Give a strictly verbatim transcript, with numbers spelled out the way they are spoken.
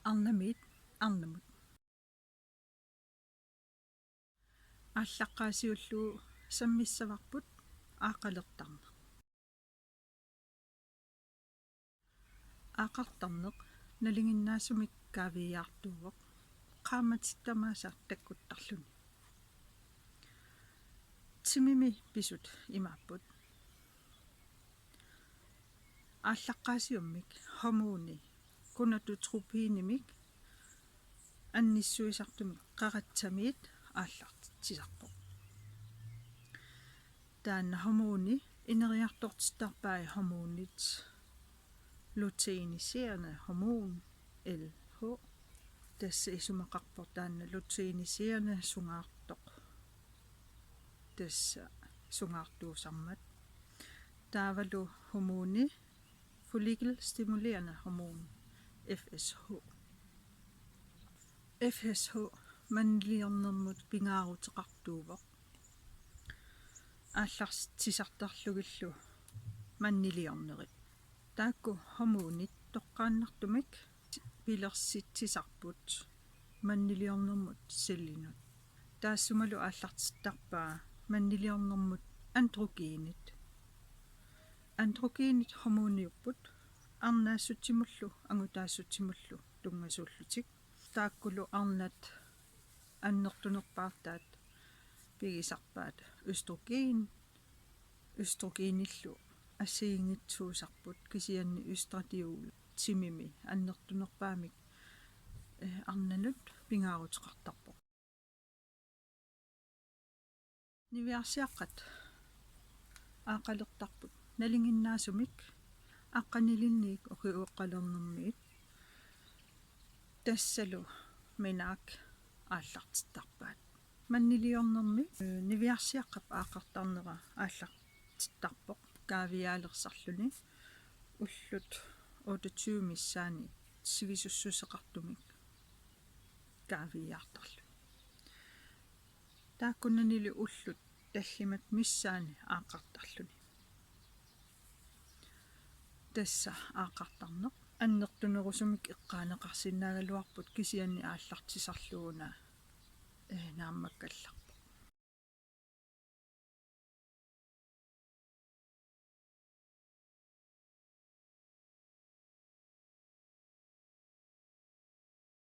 Arnamiit arnamut. Aallaqqaasiullugu sammissavarput aaqqalertarneq. Aaqqartarneq nalinginnaasumik kaaviiaartuuvoq qaammatit tamaasa takkuttarluni. Timimi pisut imaapput: aallaqqaasiummik hormoni gonadotropinimik annissuisartumik qeratsamiit aallartitsisarpoq. Taanna hormoni ineriartortittarpai hormonit luteiniserende hormon, L H. Tassa isumaqarpoq taanna luteiniserende sungaartoq. Tassa sungaartuusarmat. Taavalu hormoni follikelstimulerende hormon, F S H. F S H mandeliornermut pingaaruteqartuuvoq aallartitsisartarlugillu mandeliornerit. Taakku hormonit toqqaannartumik pilersitsisarput mandeliornermut cellinut. Taassumalu aallartittarpaa mandeliornermut androgenit. Androgenit hormoniupput arnaassutsimullu angutaasutsimullu tunngasuullutik. Taakkulu arnat annertunerpaartaat pigisarpaat østrogen. Østrogenillu assigiinngitsuusarput, kisianni østradiol timimi annertunerpaamik, eh, arnanut pingaaruteqartarpoq. Niviarsiaqqat aaqqalertarput nalinginnaasumik aqqanilinniit ukioqalernermiit. Tassalu minaak aallartittarpaat. Mandeliornermi, eh, niviarsiaqqap aaqqartarnera aallartittarpoq kaaviiaalersarluni ullut otteogtyve missaanni sivisussuseqartumik kaaviiaartarluni. Taakkunanilu ullut tallimat missaanni aaqqartarluni. Tassa aaqqartarneq annertunerusumik eqqaaneqarsinnaagaluarput, kisianni aallartisarlugu una, eh, naammakkallaq.